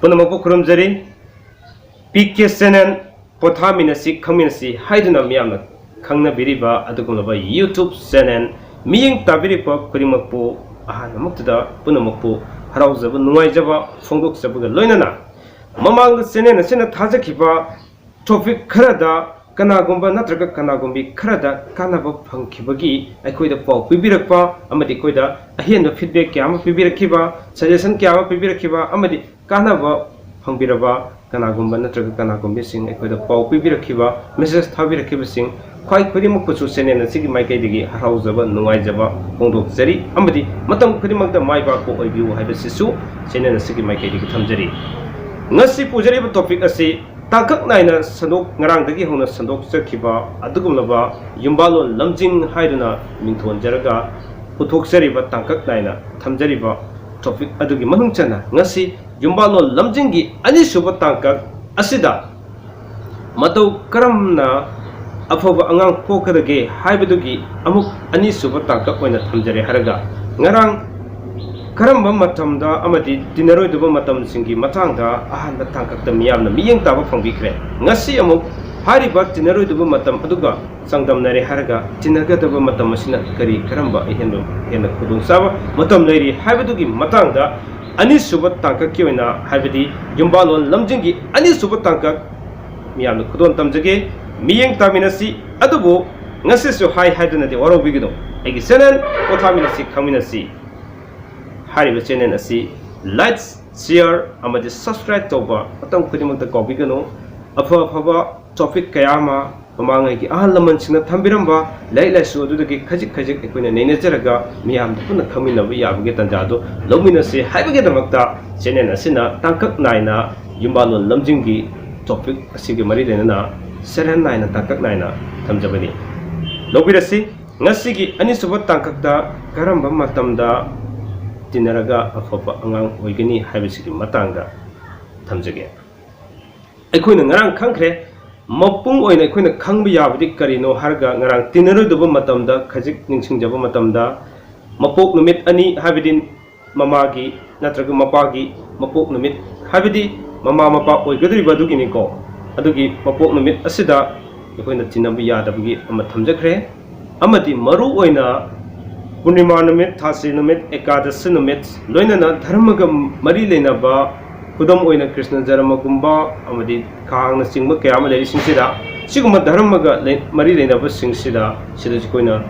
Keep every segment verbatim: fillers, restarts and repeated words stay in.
ꯄꯨꯝꯅꯃꯛꯄꯨ ꯈꯨꯔꯨꯝꯖꯔꯤ꯫ P K channel, ꯄꯣꯊꯥꯃꯤꯟꯅꯁꯤ ꯈꯪꯃꯤꯟꯅꯁꯤ ꯍꯥꯏꯗꯨꯅ ꯃꯤꯌꯥꯝꯅ ꯈꯪꯅꯕꯤꯔꯤꯕ ꯑꯗꯨꯒꯨꯝꯂꯕ YouTube ꯆꯦꯅꯦꯜ, ꯃꯤꯠꯌꯦꯡ ꯇꯥꯕꯤꯔꯤꯕ ꯈꯨꯗꯤꯡꯃꯛꯄꯨ ꯑꯍꯥꯟꯕꯃꯛꯇꯗ ꯄꯨꯝꯅꯃꯛꯄꯨ ꯍꯔꯥꯎꯖꯕ, ꯅꯨꯡꯉꯥꯏꯖꯕ ꯐꯣꯡꯗꯣꯛꯆꯕꯒ ꯂꯣꯏꯅꯅ, ꯃꯃꯥꯡꯗ ꯆꯦꯅꯦꯜ ꯑꯁꯤꯅ ꯊꯥꯖꯈꯤꯕ topic ꯈꯔꯗ ꯀꯅꯥꯒꯨꯝꯕ ꯅꯠꯇ꯭ꯔꯒ ꯀꯅꯥꯒꯨꯝꯕꯤ ꯈꯔꯗ ꯀꯥꯟꯅꯕ ꯐꯪꯈꯤꯕꯒꯤ ꯑꯩꯈꯣꯏꯗ ꯄꯥꯎ ꯄꯤꯕꯤꯔꯛꯄ ꯑꯃꯗꯤ ꯑꯩꯈꯣꯏꯗ ꯑꯍꯦꯟꯕ feedback ꯀꯌꯥ ꯑꯃ ꯄꯤꯕꯤꯔꯛꯈꯤꯕ, suggestion ꯀꯌꯥ ꯑꯃ ꯄꯤꯕꯤꯔꯛꯈꯤꯕ ꯑꯃꯗꯤ ꯀꯥꯟꯅꯕ ꯐꯪꯕꯤꯔꯕ ꯀꯅꯥꯒꯨꯝꯕ ꯅꯠꯇ꯭ꯔꯒ ꯀꯅꯥꯒꯨꯝꯕꯤꯁꯤꯡ ꯑꯩꯈꯣꯏꯗ ꯄꯥꯎ ꯄꯤꯕꯤꯔꯛꯈꯤꯕ, message ꯊꯥꯕꯤꯔꯛꯈꯤꯕꯁꯤꯡ ꯈ꯭ꯋꯥꯏ ꯈꯨꯗꯤꯡꯃꯛꯄꯨꯁꯨ ꯆꯦꯅꯦꯜ ꯑꯁꯤꯒꯤ ꯃꯥꯏꯀꯩꯗꯒꯤ ꯍꯔꯥꯎꯖꯕ, ꯅꯨꯡꯉꯥꯏꯖꯕ ꯐꯣꯡꯗꯣꯛꯆꯔꯤ ꯑꯃꯗꯤ ꯃꯇꯝ ꯈꯨꯗꯤꯡꯃꯛꯇ ꯃꯥꯏ ꯄꯥꯛꯄ ꯑꯣꯏꯕꯤꯌꯨ ꯍꯥꯏꯕꯁꯤꯁꯨ ꯆꯦꯅꯦꯜ ꯑꯁꯤꯒꯤ ꯃꯥꯏꯀꯩꯗꯒꯤ ꯊꯝꯖꯔꯤ꯫ ꯉꯁꯤ ꯄꯨꯖꯔꯤꯕ topic ꯑꯁꯤ ꯇꯥꯡꯀꯛ ꯅꯥꯏꯅ ꯁꯟꯗꯣꯛ, ꯉꯔꯥꯡꯗꯒꯤ ꯍꯧꯅ ꯁꯟꯗꯣꯛꯆꯈꯤꯕ ꯑꯗꯨꯒꯨꯝꯂꯕ ꯌꯨꯝꯕꯥꯜꯂꯣꯟ ꯂꯝꯖꯤꯡ ꯍꯥꯏꯗꯨꯅ ꯃꯤꯡꯊꯣꯟꯖꯔꯒ ꯄꯨꯊꯣꯛꯆꯔꯤꯕ, ꯇꯥꯡꯀꯛ ꯅꯥꯏꯅ ꯊꯝꯖꯔꯤꯕ topic ꯑꯗꯨꯒꯤ ꯃꯅꯨꯡ ꯆꯟꯅ ꯉꯁꯤ ꯌꯨꯝꯕꯥꯜꯂꯣꯟ ꯂꯝꯖꯤꯡꯒꯤ ꯑꯅꯤꯁꯨꯕ ꯇꯥꯡꯀꯛ ꯑꯁꯤꯗ ꯃꯇꯧ ꯀꯔꯝꯅ ꯑꯐꯕ ꯑꯉꯥꯡ ꯄꯣꯛꯀꯗꯒꯦ ꯍꯥꯏꯕꯗꯨꯒꯤ ꯑꯃꯨꯛ ꯑꯅꯤꯁꯨꯕ ꯇꯥꯡꯀꯛ ꯑꯣꯏꯅ ꯊꯝꯖꯔꯦ ꯍꯥꯏꯔꯒ, ꯉꯔꯥꯡ ꯀꯔꯝꯕ ꯃꯇꯝꯗ ꯑꯃꯗꯤ ꯇꯤꯟꯅꯔꯣꯏꯗꯕ ꯃꯇꯝꯁꯤꯡꯒꯤ ꯃꯇꯥꯡꯗ ꯑꯍꯥꯟꯕ ꯇꯥꯡꯀꯛꯇ ꯃꯤꯌꯥꯝꯅ ꯃꯤꯠꯌꯦꯡ ꯇꯥꯕ ꯐꯪꯕꯤꯈ꯭ꯔꯦ꯫ ꯉꯁꯤ ꯑꯃꯨꯛ ꯍꯥꯏꯔꯤꯕ ꯇꯤꯟꯅꯔꯣꯏꯗꯕ ꯃꯇꯝ ꯑꯗꯨꯒ ꯆꯥꯡꯗꯝꯅꯔꯦ ꯍꯥꯏꯔꯒ, ꯇꯤꯟꯅꯒꯗꯕ ꯃꯇꯝ ꯑꯁꯤꯅ ꯀꯔꯤ, ꯀꯔꯝꯕ ꯑꯍꯦꯟꯕ, ꯍꯦꯟꯅ ꯈꯨꯗꯣꯡꯆꯥꯕ ꯃꯇꯝ ꯂꯩꯔꯤ ꯍꯥꯏꯕꯗꯨꯒꯤ ꯃꯇꯥꯡꯗ ꯑꯅꯤꯁꯨꯕ ꯇꯥꯡꯀꯛꯀꯤ ꯑꯣꯏꯅ, ꯍꯥꯏꯕꯗꯤ ꯌꯨꯝꯕꯥꯜꯂꯣꯟ ꯂꯝꯖꯤꯡꯒꯤ ꯑꯅꯤꯁꯨꯕ ꯇꯥꯡꯀꯛ ꯃꯤꯌꯥꯝꯅ ꯈꯨꯗꯣꯜ ꯇꯝꯖꯒꯦ꯫ ꯃꯤꯠꯌꯦꯡ ꯇꯥꯃꯤꯟꯅꯁꯤ꯫ ꯑꯗꯨꯕꯨ ꯉꯁꯤꯁꯨ ꯍꯥꯏ ꯍꯥꯏꯗꯨꯅꯗꯤ ꯋꯥꯔꯧꯕꯤꯒꯅꯨ꯫ ꯑꯩꯒꯤ ꯆꯦꯅꯦꯜ ꯄꯣꯊꯥꯃꯤꯟꯅꯁꯤ ꯈꯪꯃꯤꯟꯅꯁꯤ ꯍꯥꯏꯔꯤꯕ ꯆꯦꯅꯦꯜ ꯑꯁꯤ like, share ꯑꯃꯗꯤ subscribe ꯇꯧꯕ ꯃꯇꯝ ꯈꯨꯗꯤꯡꯃꯛꯇ ꯀꯥꯎꯕꯤꯒꯅꯨ꯫ ꯑꯐ ꯑꯐꯕ topic ꯀꯌꯥ ꯑꯃ ꯃꯃꯥꯡꯉꯩꯒꯤ ꯑꯍꯜ ꯂꯃꯟꯁꯤꯡꯅ ꯊꯝꯕꯤꯔꯝꯕ ꯂꯥꯏꯔꯤꯛ ꯂꯥꯏꯁꯨ ꯑꯗꯨꯗꯒꯤ ꯈꯖꯤꯛ ꯈꯖꯤꯛ ꯑꯩꯈꯣꯏꯅ ꯅꯩꯅꯖꯔꯒ ꯃꯤꯌꯥꯝꯗ ꯄꯨꯟꯅ ꯈꯪꯃꯤꯟꯅꯕ ꯌꯥꯕꯒꯤ ꯇꯥꯟꯖꯥꯗꯨ ꯂꯧꯃꯤꯟꯅꯁꯤ ꯍꯥꯏꯕꯒꯤꯗꯃꯛꯇ ꯆꯦꯅꯦꯜ ꯑꯁꯤꯅ ꯇꯥꯡꯀꯛ ꯅꯥꯏꯅ ꯌꯨꯝꯕꯥꯜꯂꯣꯟ ꯂꯝꯖꯤꯡꯒꯤ topic ꯑꯁꯤꯒꯤ ꯃꯔꯤ ꯂꯩꯅꯅ ꯆꯦꯅꯦꯜ ꯅꯥꯏꯅ ꯇꯥꯡꯀꯛ ꯅꯥꯏꯅ ꯊꯝꯖꯕꯅꯤ꯫ ꯂꯧꯕꯤꯔꯁꯤ꯫ ꯉꯁꯤꯒꯤ ꯑꯅꯤꯁꯨꯕ ꯇꯥꯡꯀꯛꯇ ꯀꯔꯝꯕ ꯃꯇꯝꯗ ꯇꯤꯟꯅꯔꯒ ꯑꯐꯕ ꯑꯉꯥꯡ ꯑꯣꯏꯒꯅꯤ ꯍꯥꯏꯕꯁꯤꯒꯤ ꯃꯇꯥꯡꯗ ꯊꯝꯖꯒꯦ꯫ ꯑꯩꯈꯣꯏꯅ ꯉꯔꯥꯡ ꯈꯪꯈ꯭ꯔꯦ, ꯃꯄꯨꯡ ꯑꯣꯏꯅ ꯑꯩꯈꯣꯏꯅ ꯈꯪꯕ ꯌꯥꯕꯗꯤ ꯀꯔꯤꯅꯣ ꯍꯥꯏꯔꯒ, ꯉꯔꯥꯡ ꯇꯤꯟꯅꯔꯣꯏꯗꯕ ꯃꯇꯝꯗ ꯈꯖꯤꯛ ꯅꯤꯡꯁꯤꯡꯖꯕ ꯃꯇꯝꯗ, ꯃꯄꯣꯛ ꯅꯨꯃꯤꯠ ꯑꯅꯤ, ꯍꯥꯏꯕꯗꯤ ꯃꯃꯥꯒꯤ ꯅꯠꯇ꯭ꯔꯒ ꯃꯄꯥꯒꯤ ꯃꯄꯣꯛ ꯅꯨꯃꯤꯠ ꯍꯥꯏꯕꯗꯤ ꯃꯃꯥ ꯃꯄꯥ ꯑꯣꯏꯒꯗꯧꯔꯤꯕ ꯑꯗꯨꯒꯤꯅꯤꯀꯣ꯫ ꯑꯗꯨꯒꯤ ꯃꯄꯣꯛ ꯅꯨꯃꯤꯠ ꯑꯁꯤꯗ ꯑꯩꯈꯣꯏꯅ ꯇꯤꯟꯅꯕ ꯌꯥꯗꯕꯒꯤ ꯑꯃ ꯊꯝꯖꯈ꯭ꯔꯦ꯫ ꯑꯃꯗꯤ ꯃꯔꯨ ꯑꯣꯏꯅ ꯄꯨꯔꯅꯤꯃꯥ ꯅꯨꯃꯤꯠ, ꯊꯥꯁꯤ ꯅꯨꯃꯤꯠ, ꯑꯦꯀꯥꯗꯁꯤ ꯅꯨꯃꯤꯠ, ꯂꯣꯏꯅꯅ ꯙꯔꯃꯒ ꯃꯔꯤ ꯂꯩꯅꯕ, ꯈꯨꯗꯝ ꯑꯣꯏꯅ ꯀ꯭ꯔꯤꯁꯅ ꯖꯔꯃꯒꯨꯝꯕ ꯑꯃꯗꯤ ꯀꯥꯡꯅꯆꯤꯡꯕ ꯀꯌꯥ ꯑꯃ ꯂꯩꯔꯤꯁꯤꯡꯁꯤꯗ, ꯁꯤꯒꯨꯝꯕ ꯙꯔꯃꯒ ꯂꯩ-, ꯃꯔꯤ ꯂꯩꯅꯕꯁꯤꯡꯁꯤꯗ, ꯁꯤꯗꯁꯨ ꯑꯩꯈꯣꯏꯅ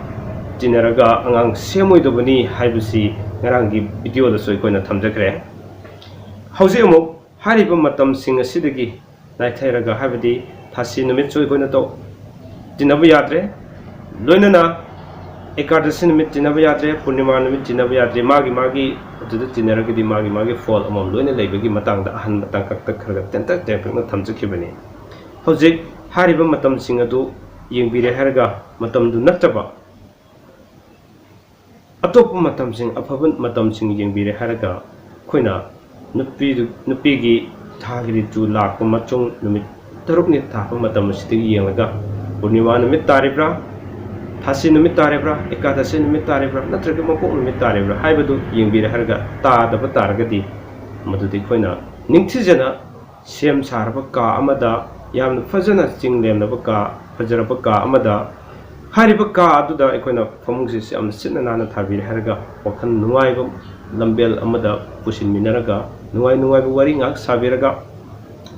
ꯇꯤꯟꯅꯔꯒ ꯑꯉꯥꯡ ꯁꯦꯝꯃꯣꯏꯗꯕꯅꯤ ꯍꯥꯏꯕꯁꯤ ꯉꯔꯥꯡꯒꯤ ꯚꯤꯗꯤꯑꯣꯗꯁꯨ ꯑꯩꯈꯣꯏꯅ ꯊꯝꯖꯈ꯭ꯔꯦ꯫ ꯍꯧꯖꯤꯛ ꯑꯃꯨꯛ ꯍꯥꯏꯔꯤꯕ ꯃꯇꯝꯁꯤꯡ ꯑꯁꯤꯗꯒꯤ ꯅꯥꯏꯊꯩꯔꯒ, ꯍꯥꯏꯕꯗꯤ ꯊꯥꯁꯤ ꯅꯨꯃꯤꯠꯁꯨ ꯑꯩꯈꯣꯏꯅ ꯇꯧ-, ꯇꯤꯟꯅꯕ ꯌꯥꯗ꯭ꯔꯦ, ꯂꯣꯏꯅꯅ ꯑꯦꯀꯥꯗꯁꯤ ꯅꯨꯃꯤꯠ ꯇꯤꯟꯅꯕ ꯌꯥꯗ꯭ꯔꯦ, ꯄꯨꯔꯅꯤꯃꯥ ꯅꯨꯃꯤꯠ ꯇꯤꯟꯅꯕ ꯌꯥꯗ꯭ꯔꯦ, ꯃꯥꯒꯤ ꯃꯥꯒꯤ ꯑꯗꯨꯗ ꯇꯤꯟꯅꯔꯒꯗꯤ ꯃꯥꯒꯤ ꯃꯥꯒꯤ ꯐꯣꯜ ꯑꯃꯃꯝ ꯂꯣꯏꯅ ꯂꯩꯕꯒꯤ ꯃꯇꯥꯡꯗ ꯑꯍꯟꯕ ꯇꯥꯡꯀꯛꯇ ꯈꯔ ꯈꯔ ꯇꯦꯟꯇꯛ ꯇꯦꯟꯇꯛꯅ ꯊꯝꯖꯈꯤꯕꯅꯤ꯫ ꯍꯧꯖꯤꯛ ꯍꯥꯏꯔꯤꯕ ꯃꯇꯝꯁꯤꯡ ꯑꯗꯨ ꯌꯦꯡꯕꯤꯔꯦ ꯍꯥꯏꯔꯒ, ꯃꯇꯝꯗꯨ ꯅꯠꯇꯕ ꯑꯇꯣꯞꯄ ꯃꯇꯝꯁꯤꯡ, ꯑꯐꯕ ꯃꯇꯝꯁꯤꯡ ꯌꯦꯡꯕꯤꯔꯦ ꯍꯥꯏꯔꯒ, ꯑꯩꯈꯣꯏꯅ ꯅꯨꯄꯤꯗꯨ, ꯅꯨꯄꯤꯒꯤ ꯊꯥꯒꯤ ꯔꯤꯇꯨ ꯂꯥꯛꯄ ꯃꯇꯨꯡ ꯅꯨꯃꯤꯠ ꯇꯔꯨꯛꯅꯤ ꯊꯥꯕ ꯃꯇꯝ ꯑꯁꯤꯗꯒꯤ ꯌꯦꯡꯂꯒ, ꯄꯨꯔꯅꯤꯃꯥ ꯅꯨꯃꯤꯠ ꯇꯥꯔꯤꯕ꯭ꯔꯥ, ꯊꯥꯁꯤ ꯅꯨꯃꯤꯠ ꯇꯥꯔꯤꯕ꯭ꯔꯥ, ꯑꯦꯀꯥꯗꯁꯤ ꯅꯨꯃꯤꯠ ꯇꯥꯔꯤꯕ꯭ꯔꯥ, ꯅꯠꯇ꯭ꯔꯒ ꯃꯄꯣꯛ ꯅꯨꯃꯤꯠ ꯇꯥꯔꯤꯕ꯭ꯔꯥ ꯍꯥꯏꯕꯗꯨ ꯌꯦꯡꯕꯤꯔꯦ ꯍꯥꯏꯔꯒ, ꯇꯥꯗꯕ ꯇꯥꯔꯒꯗꯤ, ꯃꯗꯨꯗꯤ ꯑꯩꯈꯣꯏꯅ ꯅꯤꯡꯊꯤꯖꯅ ꯁꯦꯝ ꯁꯥꯔꯕ ꯀꯥ ꯑꯃꯗ, ꯌꯥꯝꯅ ꯐꯖꯅ ꯆꯤꯡ ꯂꯦꯝꯂꯕ ꯀꯥ, ꯐꯖꯔꯕ ꯀꯥ ꯑꯃꯗ, ꯍꯥꯏꯔꯤꯕ ꯀꯥ ꯑꯗꯨꯗ ꯑꯩꯈꯣꯏꯅ ꯐꯃꯨꯡꯁꯤ ꯌꯥꯝꯅ ꯁꯤꯠꯅ ꯅꯥꯟꯅ ꯊꯥꯕꯤꯔꯦ ꯍꯥꯏꯔꯒ, ꯋꯥꯈꯜ ꯅꯨꯡꯉꯥꯏꯕ ꯂꯝꯕꯦꯜ ꯑꯃꯗ ꯄꯨꯁꯤꯟꯃꯤꯟꯅꯔꯒ, ꯅꯨꯡꯉꯥꯏ ꯅꯨꯡꯉꯥꯏꯕ ꯋꯥꯔꯤ ꯉꯥꯏꯍꯥꯛ ꯁꯥꯕꯤꯔꯒ,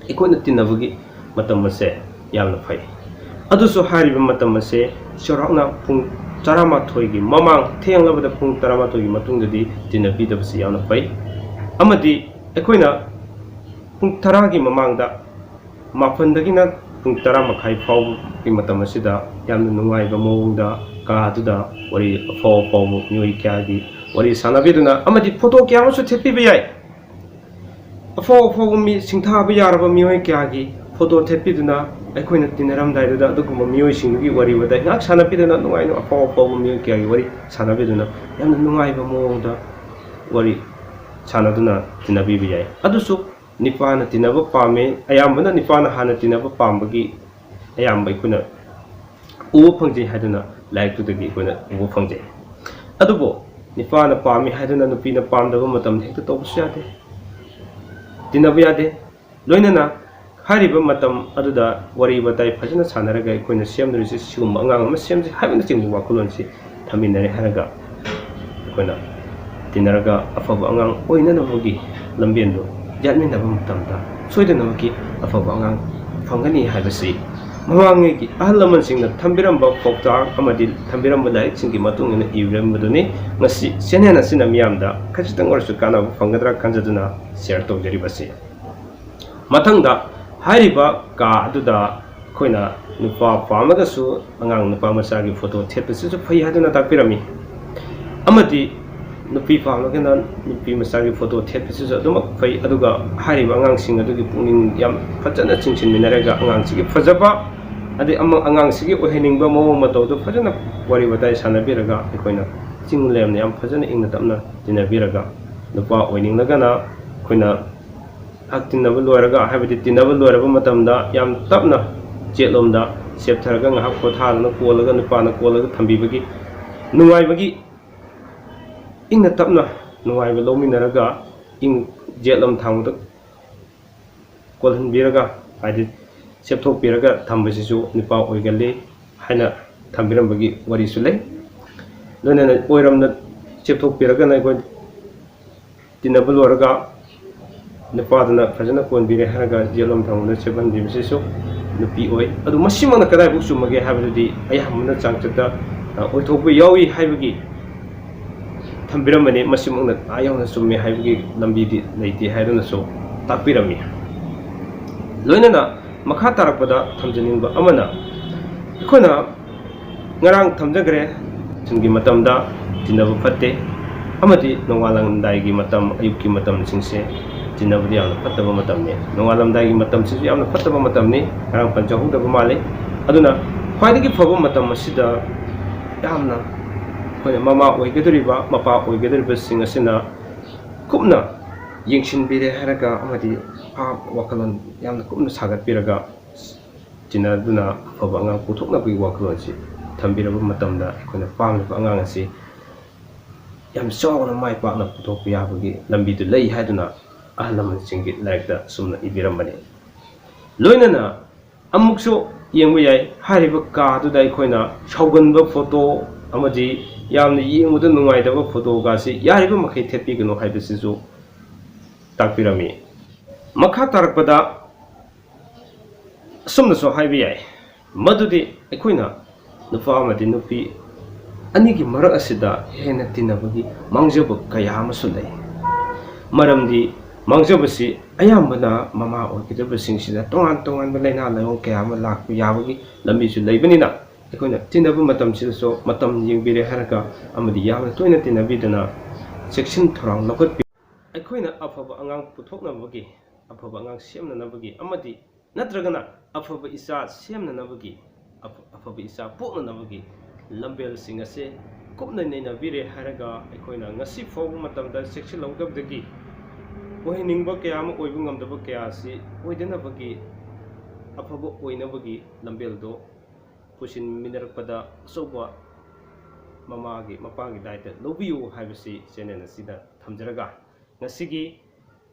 ꯑꯩꯈꯣꯏꯅ ꯇꯤꯟꯅꯕꯒꯤ ꯃꯇꯝ ꯑꯁꯦ ꯌꯥꯝꯅ ꯐꯩ꯫ ꯑꯗꯨꯁꯨ ꯍꯥꯏꯔꯤꯕ ꯃꯇꯝ ꯑꯁꯦ ꯆꯥꯎꯔꯥꯛꯅ ꯄꯨꯡ ꯇꯔꯥꯃꯥꯊꯣꯏꯒꯤ ꯃꯃꯥꯡ, ꯊꯦꯡꯂꯕꯗ ꯄꯨꯡ ꯇꯔꯥꯃꯥꯊꯣꯏꯒꯤ ꯃꯇꯨꯡꯗꯗꯤ ꯇꯤꯟꯅꯕꯤꯗꯕꯁꯤ ꯌꯥꯝꯅ ꯐꯩ꯫ ꯑꯃꯗꯤ ꯑꯩꯈꯣꯏꯅ ꯄꯨꯡ ꯇꯔꯥꯒꯤ ꯃꯃꯥꯡꯗ, ꯃꯥꯄꯟꯗꯒꯤꯅ ꯄꯨꯡ ꯇꯔꯥ ꯃꯈꯥꯏ ꯐꯥꯎꯕꯒꯤ ꯃꯇꯝ ꯑꯁꯤꯗ ꯌꯥꯝꯅ ꯅꯨꯡꯉꯥꯏꯕ ꯃꯑꯣꯡꯗ ꯀꯥ ꯑꯗꯨꯗ ꯋꯥꯔꯤ ꯑꯐꯥꯎ ꯑꯐꯥꯎꯕ ꯃꯤꯑꯣꯏ ꯀꯌꯥꯒꯤ ꯋꯥꯔꯤ ꯁꯥꯟꯅꯕꯤꯗꯨꯅ ꯑꯃꯗꯤ ꯐꯣꯇꯣ ꯀꯌꯥ ꯑꯃꯁꯨ ꯊꯦꯠꯄꯤꯕ ꯌꯥꯏ꯫ ꯑꯐꯥꯎ ꯑꯐꯥꯎꯕ ꯃꯤ, ꯁꯤꯡꯊꯥꯕ ꯌꯥꯔꯕ ꯃꯤꯑꯣꯏ ꯀꯌꯥꯒꯤ ꯐꯣꯇꯣ ꯊꯦꯠꯄꯤꯗꯨꯅ, ꯑꯩꯈꯣꯏꯅ ꯇꯤꯟꯅꯔꯝꯗꯥꯏꯗꯨꯗ ꯑꯗꯨꯒꯨꯝꯕ ꯃꯤꯑꯣꯏꯁꯤꯡꯗꯨꯒꯤ ꯋꯥꯔꯤ ꯋꯥꯇꯥꯏ ꯉꯥꯏꯍꯥꯛ ꯁꯥꯟꯅꯕꯤꯗꯨꯅ, ꯅꯨꯡꯉꯥꯏꯅ ꯑꯐꯥꯎ ꯑꯐꯥꯎꯕ ꯃꯤꯑꯣꯏ ꯀꯌꯥꯒꯤ ꯋꯥꯔꯤ ꯁꯥꯟꯅꯕꯤꯗꯨꯅ ꯌꯥꯝꯅ ꯅꯨꯡꯉꯥꯏꯕ ꯃꯑꯣꯡꯗ ꯋꯥꯔꯤ ꯁꯥꯟꯅꯗꯨꯅ ꯇꯤꯟꯅꯕꯤꯕ ꯌꯥꯏ꯫ ꯑꯗꯨꯁꯨ ꯅꯤꯄꯥꯅ ꯇꯤꯟꯅꯕ ꯄꯥꯝꯃꯤ, ꯑꯌꯥꯝꯕꯅ ꯅꯤꯄꯥꯅ ꯍꯥꯟꯅ ꯇꯤꯟꯅꯕ ꯄꯥꯝꯕꯒꯤ ꯑꯌꯥꯝꯕ ꯑꯩꯈꯣꯏꯅ ꯎꯕ ꯐꯪꯖꯩ ꯍꯥꯏꯗꯨꯅ ꯂꯥꯏꯔꯤꯛꯇꯨꯗꯒꯤ ꯑꯩꯈꯣꯏꯅ ꯎꯕ ꯐꯪꯖꯩ꯫ ꯑꯗꯨꯕꯨ ꯅꯤꯄꯥꯅ ꯄꯥꯝꯃꯤ ꯍꯥꯏꯗꯨꯅ ꯅꯨꯄꯤꯅ ꯄꯥꯝꯗꯕ ꯃꯇꯝꯗ ꯍꯦꯛꯇ ꯇꯧꯕꯁꯨ ꯌꯥꯗꯦ꯫ ꯇꯤꯟꯅꯕ ꯌꯥꯗꯦ꯫ ꯂꯣꯏꯅꯅ ꯍꯥꯏꯔꯤꯕ ꯃꯇꯝ ꯑꯗꯨꯗ ꯋꯥꯔꯤ ꯋꯥꯇꯥꯏ ꯐꯖꯅ ꯁꯥꯟꯅꯔꯒ ꯑꯩꯈꯣꯏꯅ ꯁꯦꯝꯗꯣꯔꯤꯁꯤ ꯁꯤꯒꯨꯝꯕ ꯑꯉꯥꯡ ꯑꯃ ꯁꯦꯝꯁꯤ ꯍꯥꯏꯕꯅꯆꯤꯡꯕ ꯋꯥꯈꯜꯂꯣꯟꯁꯤ ꯊꯝꯃꯤꯟꯅꯔꯦ ꯍꯥꯏꯔꯒ ꯑꯩꯈꯣꯏꯅ ꯇꯤꯟꯅꯔꯒ ꯑꯐꯕ ꯑꯉꯥꯡ ꯑꯣꯏꯅꯅꯕꯒꯤ ꯂꯝꯕꯦꯟꯗꯨ ꯌꯥꯠꯃꯤꯟꯅꯕ ꯃꯇꯝꯗ ꯁꯣꯏꯗꯅꯃꯛꯀꯤ ꯑꯐꯕ ꯑꯉꯥꯡ ꯐꯪꯒꯅꯤ ꯍꯥꯏꯕꯁꯤ ꯃꯃꯥꯡꯉꯩꯒꯤ ꯑꯍꯜ ꯂꯃꯟꯁꯤꯡꯅ ꯊꯝꯕꯤꯔꯝꯕ ꯄꯥꯎꯇꯥꯛ ꯑꯃꯗꯤ ꯊꯝꯕꯤꯔꯝꯕ ꯂꯥꯏꯔꯤꯛꯁꯤꯡꯒꯤ ꯃꯇꯨꯡ ꯏꯟꯅ ꯏꯔꯝꯕꯗꯨꯅꯤ꯫ ꯉꯁꯤ ꯆꯦꯅꯦꯜ ꯑꯁꯤꯅ ꯃꯤꯌꯥꯝꯗ ꯈꯖꯤꯛꯇꯪ ꯑꯣꯏꯔꯁꯨ ꯀꯥꯟꯅꯕ ꯐꯪꯒꯗ꯭ꯔꯥ ꯈꯟꯖꯗꯨꯅ ꯁꯤꯌꯔ ꯇꯧꯖꯔꯤꯕꯁꯤ꯫ ꯃꯊꯪꯗ ꯍꯥꯏꯔꯤꯕ ꯀꯥ ꯑꯗꯨꯗ ꯑꯩꯈꯣꯏꯅ ꯅꯨꯄꯥ ꯄꯥꯝꯂꯒꯁꯨ ꯑꯉꯥꯡ ꯅꯨꯄꯥ ꯃꯆꯥꯒꯤ ꯐꯣꯇꯣ ꯊꯦꯠꯄꯁꯤꯁꯨ ꯐꯩ ꯍꯥꯏꯗꯨꯅ ꯇꯥꯛꯄꯤꯔꯝꯃꯤ꯫ ꯑꯃꯗꯤ ꯅꯨꯄꯤ ꯄꯥꯝꯂꯒꯅ ꯅꯨꯄꯤ ꯃꯆꯥꯒꯤ ꯐꯣꯇꯣ ꯊꯦꯠꯄꯁꯤꯁꯨ ꯑꯗꯨꯃꯛ ꯐꯩ꯫ ꯑꯗꯨꯒ ꯍꯥꯏꯔꯤꯕ ꯑꯉꯥꯡꯁꯤꯡ ꯑꯗꯨꯒꯤ ꯄꯨꯛꯅꯤꯡ ꯌꯥꯝ ꯐꯖꯅ ꯆꯤꯡꯁꯤꯟꯃꯤꯟꯅꯔꯒ ꯑꯉꯥꯡꯁꯤꯒꯤ ꯐꯖꯕ ꯑꯗꯩ ꯑꯃ ꯑꯉꯥꯡꯁꯤꯒꯤ ꯑꯣꯏꯍꯟꯅꯤꯡꯕ ꯃꯑꯣꯡ ꯃꯇꯧꯗꯨ ꯐꯖꯅ ꯋꯥꯔꯤ ꯋꯥꯇꯥꯏ ꯁꯥꯟꯅꯕꯤꯔꯒ ꯑꯩꯈꯣꯏꯅ ꯆꯤꯡ ꯂꯦꯝꯅ ꯌꯥꯝ ꯐꯖꯅ ꯏꯪꯅ ꯇꯞꯅ ꯇꯤꯟꯅꯕꯤꯔꯒ ꯅꯨꯄꯥ ꯑꯣꯏꯅꯤꯡꯂꯒꯅ ꯑꯩꯈꯣꯏꯅ ꯉꯥꯏꯍꯥꯛ ꯇꯤꯟꯅꯕ ꯂꯣꯏꯔꯒ, ꯍꯥꯏꯕꯗꯤ ꯇꯤꯟꯅꯕ ꯂꯣꯏꯔꯕ ꯃꯇꯝꯗ ꯌꯥꯝ ꯇꯞꯅ ꯆꯦꯠꯂꯣꯝꯗ ꯆꯦꯞꯊꯔꯒ ꯉꯥꯏꯍꯥꯛ ꯄꯣꯊꯥꯗꯨꯅ ꯀꯣꯜꯂꯒ ꯅꯨꯄꯥꯅ ꯀꯣꯜꯂꯒ ꯊꯝꯕꯤꯕꯒꯤ ꯅꯨꯡꯉꯥꯏꯕꯒꯤ ꯏꯪꯅ ꯇꯞꯅ ꯅꯨꯡꯉꯥꯏꯕ ꯂꯧꯃꯤꯟꯅꯔꯒ ꯏꯪ ꯖꯦꯠ ꯑꯃ ꯊꯥꯡꯕꯗ ꯀꯣꯜꯍꯟꯕꯤꯔꯒ, ꯍꯥꯏꯗꯤ ꯁꯦꯞꯊꯣꯛꯄꯤꯔꯒ ꯊꯝꯕꯁꯤꯁꯨ ꯅꯨꯄꯥ ꯑꯣꯏꯒꯜꯂꯤ ꯍꯥꯏꯅ ꯊꯝꯕꯤꯔꯝꯕꯒꯤ ꯋꯥꯔꯤꯁꯨ ꯂꯩ꯫ ꯂꯣꯏꯅꯅ ꯑꯣꯏꯔꯝꯅ ꯁꯦꯞꯊꯣꯛꯄꯤꯔꯒꯅ ꯑꯩꯈꯣꯏ ꯇꯤꯟꯅꯕ ꯂꯣꯏꯔꯒ ꯅꯨꯄꯥꯗꯨꯅ ꯐꯖꯅ ꯀꯣꯟꯕꯤꯔꯦ ꯍꯥꯏꯔꯒ ꯖꯦꯜ ꯑꯃ ꯊꯝꯃꯒ ꯆꯦꯞꯍꯟꯕꯤꯕꯁꯤꯁꯨ ꯅꯨꯄꯤ ꯑꯣꯏ꯫ ꯑꯗꯨ ꯃꯁꯤꯃꯛꯅ ꯀꯗꯥꯏꯐꯥꯎ ꯆꯨꯝꯃꯒꯦ ꯍꯥꯏꯕꯗꯨꯗꯤ ꯑꯌꯥꯝꯕꯅ ꯆꯥꯡꯆꯠꯇ, ꯑ, ꯑꯣꯏꯊꯣꯛꯄ ꯌꯥꯎꯏ ꯍꯥꯏꯕꯒꯤ ꯊꯝꯕꯤꯔꯝꯕꯅꯤ꯫ ꯃꯁꯤꯃꯛꯅ ꯑꯥ ꯌꯧꯅ ꯆꯨꯝꯃꯦ ꯍꯥꯏꯕꯒꯤ ꯂꯝꯕꯤꯗꯤ ꯂꯩꯇꯦ ꯍꯥꯏꯗꯨꯅꯁꯨ ꯇꯥꯛꯄꯤꯔꯝꯃꯤ꯫ ꯂꯣꯏꯅꯅ ꯃꯈꯥ ꯇꯥꯔꯛꯄꯗ ꯊꯝꯖꯅꯤꯡꯕ ꯑꯃꯅ, ꯑꯩꯈꯣꯏꯅ ꯉꯔꯥꯡ ꯊꯝꯖꯈ꯭ꯔꯦ, ꯅꯨꯡꯊꯤꯜꯒꯤ ꯃꯇꯝꯗ ꯇꯤꯟꯅꯕ ꯐꯠꯇꯦ, ꯑꯃꯗꯤ ꯅꯣꯡꯉꯥꯜꯂꯝꯗꯥꯏꯒꯤ ꯃꯇꯝ, ꯑꯌꯨꯛꯀꯤ ꯃꯇꯝꯁꯤꯡꯁꯦ ꯇꯤꯟꯅꯕꯗꯤ ꯌꯥꯝꯅ ꯐꯠꯇꯕ ꯃꯇꯝꯅꯤ꯫ ꯅꯣꯡꯉꯥꯜꯂꯝꯗꯥꯏꯒꯤ ꯃꯇꯝꯁꯤꯁꯨ ꯌꯥꯝꯅ ꯐꯠꯇꯕ ꯃꯇꯝꯅꯤ, ꯉꯔꯥꯡ ꯄꯟꯖꯍꯧꯗꯕ ꯃꯥꯜꯂꯤ꯫ ꯑꯗꯨꯅ ꯈ꯭ꯋꯥꯏꯗꯒꯤ ꯐꯕ ꯃꯇꯝ ꯑꯁꯤꯗ ꯌꯥꯝꯅ ꯑꯩꯈꯣꯏꯅ ꯃꯃꯥ ꯑꯣꯏꯒꯗꯧꯔꯤꯕ, ꯃꯄꯥ ꯑꯣꯏꯒꯗꯧꯔꯤꯕꯁꯤꯡ ꯑꯁꯤꯅ ꯀꯨꯞꯅ ꯌꯦꯡꯁꯤꯟꯕꯤꯔꯦ ꯍꯥꯏꯔꯒ ꯑꯃꯗꯤ ꯚꯥꯕ ꯋꯥꯈꯜꯂꯣꯟ ꯌꯥꯝꯅ ꯀꯨꯞꯅ ꯁꯥꯒꯠꯄꯤꯔꯒ ꯇꯤꯟꯅꯗꯨꯅ ꯑꯐꯕ ꯑꯉꯥꯡ ꯄꯨꯊꯣꯛꯅꯕꯒꯤ ꯋꯥꯈꯜꯂꯣꯟꯁꯤ ꯊꯝꯕꯤꯔꯕ ꯃꯇꯝꯗ ꯑꯩꯈꯣꯏꯅ ꯄꯥꯝꯂꯤꯕ ꯑꯉꯥꯡ ꯑꯁꯤ ꯌꯥꯝ ꯆꯥꯎꯅ ꯃꯥꯏ ꯄꯥꯛꯅ ꯄꯨꯊꯣꯛꯄ ꯌꯥꯕꯒꯤ ꯂꯝꯕꯤꯗꯨ ꯂꯩ ꯍꯥꯏꯗꯨꯅ ꯑꯍꯜ ꯂꯃꯟꯁꯤꯡꯒꯤ ꯂꯥꯏꯔꯤꯛꯇ ꯑꯁꯨꯝꯅ ꯏꯕꯤꯔꯝꯕꯅꯤ꯫ ꯂꯣꯏꯅꯅ ꯑꯃꯨꯛꯁꯨ ꯌꯦꯡꯕ ꯌꯥꯏ, ꯍꯥꯏꯔꯤꯕ ꯀꯥꯗꯨꯗ ꯑꯩꯈꯣꯏꯅ ꯁꯥꯎꯒꯟꯕ ꯐꯣꯇꯣ ꯑꯃꯗꯤ ꯌꯥꯝꯅ ꯌꯦꯡꯕꯗ ꯅꯨꯡꯉꯥꯏꯇꯕ ꯐꯣꯇꯣꯒꯁꯤ ꯌꯥꯔꯤꯕ ꯃꯈꯩ ꯊꯦꯠꯄꯤꯒꯅꯨ ꯍꯥꯏꯕꯁꯤꯁꯨ ꯇꯥꯛꯄꯤꯔꯝꯃꯤ꯫ ꯃꯈꯥ ꯇꯥꯔꯛꯄꯗ ꯑꯁꯨꯝꯅꯁꯨ ꯍꯥꯏꯕ ꯌꯥꯏ, ꯃꯗꯨꯗꯤ ꯑꯩꯈꯣꯏꯅ ꯅꯨꯄꯥ ꯑꯃꯗꯤ ꯅꯨꯄꯤ ꯑꯅꯤꯒꯤ ꯃꯔꯛ ꯑꯁꯤꯗ ꯍꯦꯟꯅ ꯇꯤꯟꯅꯕꯒꯤ ꯃꯥꯡꯖꯕ ꯀꯌꯥ ꯑꯃꯁꯨ ꯂꯩ꯫ ꯃꯔꯝꯗꯤ ꯃꯥꯡꯖꯕꯁꯤ ꯑꯌꯥꯝꯕꯅ ꯃꯃꯥ ꯑꯣꯏꯒꯗꯕꯁꯤꯡꯁꯤꯗ ꯇꯣꯉꯥꯟ ꯇꯣꯉꯥꯟꯕ ꯂꯥꯏꯅꯥ ꯂꯥꯏꯑꯣꯡ ꯀꯌꯥ ꯑꯃ ꯂꯥꯛꯄ ꯌꯥꯕꯒꯤ ꯂꯝꯕꯤꯁꯨ ꯂꯩꯕꯅꯤꯅ, ꯑꯩꯈꯣꯏꯅ ꯇꯤꯟꯅꯕ ꯃꯇꯝꯁꯤꯗꯁꯨ ꯃꯇꯝ ꯌꯦꯡꯕꯤꯔꯦ ꯍꯥꯏꯔꯒ ꯑꯃꯗꯤ ꯌꯥꯝꯅ ꯇꯣꯏꯅ ꯇꯤꯟꯅꯕꯤꯗꯅ ꯆꯦꯛꯁꯤꯟ ꯊꯧꯔꯥꯡ ꯂꯧꯈꯠꯄꯤ꯫ ꯑꯩꯈꯣꯏꯅ ꯑꯐꯕ ꯑꯉꯥꯡ ꯄꯨꯊꯣꯛꯅꯕꯒꯤ, ꯑꯐꯕ ꯑꯉꯥꯡ ꯁꯦꯝꯅꯅꯕꯒꯤ ꯑꯃꯗꯤ ꯅꯠꯇ꯭ꯔꯒꯅ ꯑꯐꯕ ꯏꯆꯥ ꯁꯦꯝꯅꯅꯕꯒꯤ, ꯑꯐ-, ꯑꯐꯕ ꯏꯆꯥ ꯄꯣꯛꯅꯅꯕꯒꯤ ꯂꯝꯕꯦꯜꯁꯤꯡ ꯑꯁꯦ ꯀꯨꯞꯅ ꯅꯩꯅꯕꯤꯔꯦ ꯍꯥꯏꯔꯒ, ꯑꯩꯈꯣꯏꯅ ꯉꯁꯤ ꯐꯥꯎꯕ ꯃꯇꯝꯗ ꯆꯦꯛꯁꯤꯜꯍꯧꯗꯕꯗꯒꯤ ꯑꯣꯏꯍꯟꯅꯤꯡꯕ ꯀꯌꯥ ꯑꯃ ꯑꯣꯏꯕ ꯉꯝꯗꯕ ꯀꯌꯥ ꯑꯁꯤ ꯑꯣꯏꯗꯅꯕꯒꯤ, ꯑꯐꯕ ꯑꯣꯏꯅꯕꯒꯤ ꯂꯝꯕꯦꯜꯗꯣ ꯄꯨꯁꯤꯟꯃꯤꯟꯅꯔꯛꯄꯗ ꯑꯆꯧꯕ ꯃꯃꯥꯒꯤ, ꯃꯄꯥꯒꯤ ꯗꯥꯏꯇ ꯂꯧꯕꯤꯌꯨ ꯍꯥꯏꯕꯁꯤ ꯆꯦꯅꯦꯜ ꯑꯁꯤꯗ ꯊꯝꯖꯔꯒ, ꯉꯁꯤꯒꯤ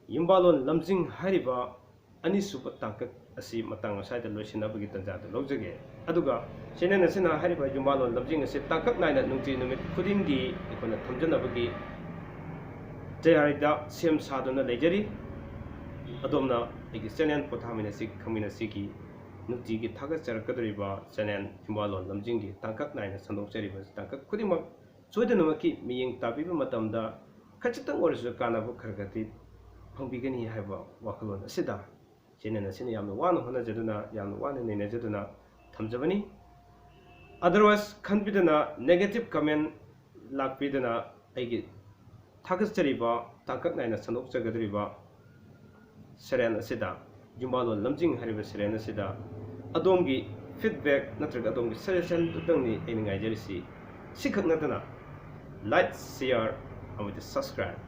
ꯌꯨꯝꯕꯥꯂꯣꯟ ꯂꯝꯖꯤꯡ ꯍꯥꯏꯔꯤꯕ ꯑꯅꯤꯁꯨꯕ ꯇꯥꯡꯀꯛ ꯑꯁꯤ ꯃꯇꯥꯡ ꯑꯁ꯭ꯋꯥꯏꯗ ꯂꯣꯏꯁꯤꯟꯅꯕꯒꯤ ꯇꯥꯟꯖꯥꯗꯨ ꯂꯧꯖꯒꯦ꯫ ꯑꯗꯨꯒ ꯆꯦꯅꯦꯜ ꯑꯁꯤꯅ ꯍꯥꯏꯔꯤꯕ ꯌꯨꯝꯕꯥꯂꯣꯟ ꯂꯝꯖꯤꯡ ꯑꯁꯤ ꯇꯥꯡꯀꯛ ꯅꯥꯏꯅ ꯅꯨꯡꯇꯤ ꯅꯨꯃꯤꯠ ꯈꯨꯗꯤꯡꯒꯤ ꯑꯩꯈꯣꯏꯅ ꯊꯝꯖꯅꯕꯒꯤ ꯇꯌꯥꯔꯤꯗ ꯁꯦꯝ ꯁꯥꯗꯨꯅ ꯂꯩꯖꯔꯤ꯫ ꯑꯗꯣꯝꯅ ꯑꯩꯒꯤ ꯆꯦꯅꯦꯜ ꯄꯣꯊꯥꯃꯤꯟꯅꯁꯤ ꯈꯪꯃꯤꯟꯅꯁꯤꯒꯤ ꯅꯨꯡꯇꯤꯒꯤ ꯊꯥꯒꯠꯆꯔꯛꯀꯗꯧꯔꯤꯕ ꯆꯦꯅꯦꯜ ꯌꯨꯝꯕꯥꯂꯣꯟ ꯂꯝꯖꯤꯡꯒꯤ ꯇꯥꯡꯀꯛ ꯅꯥꯏꯅ ꯁꯟꯗꯣꯛꯆꯔꯤꯕ ꯇꯥꯡꯀꯛ ꯈꯨꯗꯤꯡꯃꯛ ꯁꯣꯏꯗꯅꯃꯛꯀꯤ ꯃꯤꯠꯌꯦꯡ ꯇꯥꯕꯤꯕ ꯃꯇꯝꯗ ꯈꯖꯤꯛꯇꯪ ꯑꯣꯏꯔꯁꯨ ꯀꯥꯟꯅꯕ ꯈꯔ ꯈꯔꯗꯤ ꯐꯪꯕꯤꯒꯅꯤ ꯍꯥꯏꯕ ꯋꯥꯈꯜꯂꯣꯟ ꯑꯁꯤꯗ ꯆꯦꯅꯦꯜ ꯑꯁꯤꯅ ꯌꯥꯝꯅ ꯋꯥꯅ ꯍꯣꯠꯅꯖꯗꯨꯅ, ꯌꯥꯝꯅ ꯋꯥꯅ ꯅꯩꯅꯖꯗꯨꯅ ꯊꯝꯖꯕꯅꯤ꯫ Otherwise ꯈꯟꯕꯤꯗꯅ, negative comment ꯂꯥꯛꯄꯤꯗꯅ, ꯑꯩꯒꯤ ꯊꯥꯒꯠꯆꯔꯤꯕ, ꯇꯥꯡꯀꯛ ꯅꯥꯏꯅ ꯁꯟꯗꯣꯛꯆꯒꯗꯧꯔꯤꯕ ꯁꯦꯔꯦꯟ ꯑꯁꯤꯗ, ꯌꯨꯝꯕꯥꯂꯣꯟ ꯂꯝꯖꯤꯡ ꯍꯥꯏꯔꯤꯕ ꯁꯦꯔꯦꯟ ꯑꯁꯤꯗ ꯑꯗꯣꯝꯒꯤ feedback ꯅꯠꯇ꯭ꯔꯒ ꯑꯗꯣꯝꯒꯤ suggestion ꯗꯨꯇꯪꯅꯤ ꯑꯩꯅ ꯉꯥꯏꯖꯔꯤꯁꯤ꯫ ꯁꯤꯈꯛ ꯅꯠꯇꯅ like, share ꯑꯃꯗꯤ subscribe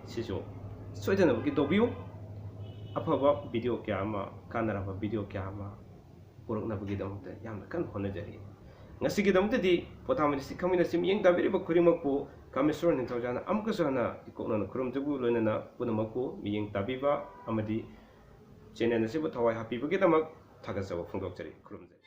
ꯁꯤꯁꯨ ꯁꯣꯏꯗꯅꯃꯛꯀꯤ ꯇꯧꯕꯤꯌꯨ꯫ ꯑꯐꯕ video ꯀꯌꯥ ꯑꯃ, ꯀꯥꯟꯅꯔꯕ video ꯀꯌꯥ ꯑꯃ ꯄꯨꯔꯛꯅꯕꯒꯤꯗꯃꯛꯇ ꯌꯥꯝꯅ ꯀꯟꯅ ꯍꯣꯠꯅꯖꯔꯤ꯫ ꯉꯁꯤꯒꯤꯗꯃꯛꯇꯗꯤ ꯄꯣꯊꯥꯃꯤꯟꯅꯁꯤ ꯈꯪꯃꯤꯟꯅꯁꯤ ꯃꯤꯠꯌꯦꯡ ꯇꯥꯕꯤꯔꯤꯕ ꯈꯨꯗꯤꯡꯃꯛꯄꯨ ꯀꯥꯃꯦꯁꯣꯔ ꯅꯤꯡꯊꯧꯖꯥꯅ ꯑꯃꯨꯛꯀꯁꯨ ꯍꯟꯅ ꯏꯀꯣꯛꯅꯅ ꯈꯨꯔꯨꯝꯖꯕꯨ ꯂꯣꯏꯅꯅ ꯄꯨꯝꯅꯃꯛꯄꯨ ꯃꯤꯠꯌꯦꯡ ꯇꯥꯕꯤꯕ ꯑꯃꯗꯤ channel ꯑꯁꯤꯕꯨ ꯊꯋꯥꯏ ꯍꯥꯞꯄꯤꯕꯒꯤꯗꯃꯛ ꯊꯥꯒꯠꯆꯕ ꯐꯣꯡꯗꯣꯛꯆꯔꯤ꯫ ꯈꯨꯔꯨꯝꯖꯔꯤ꯫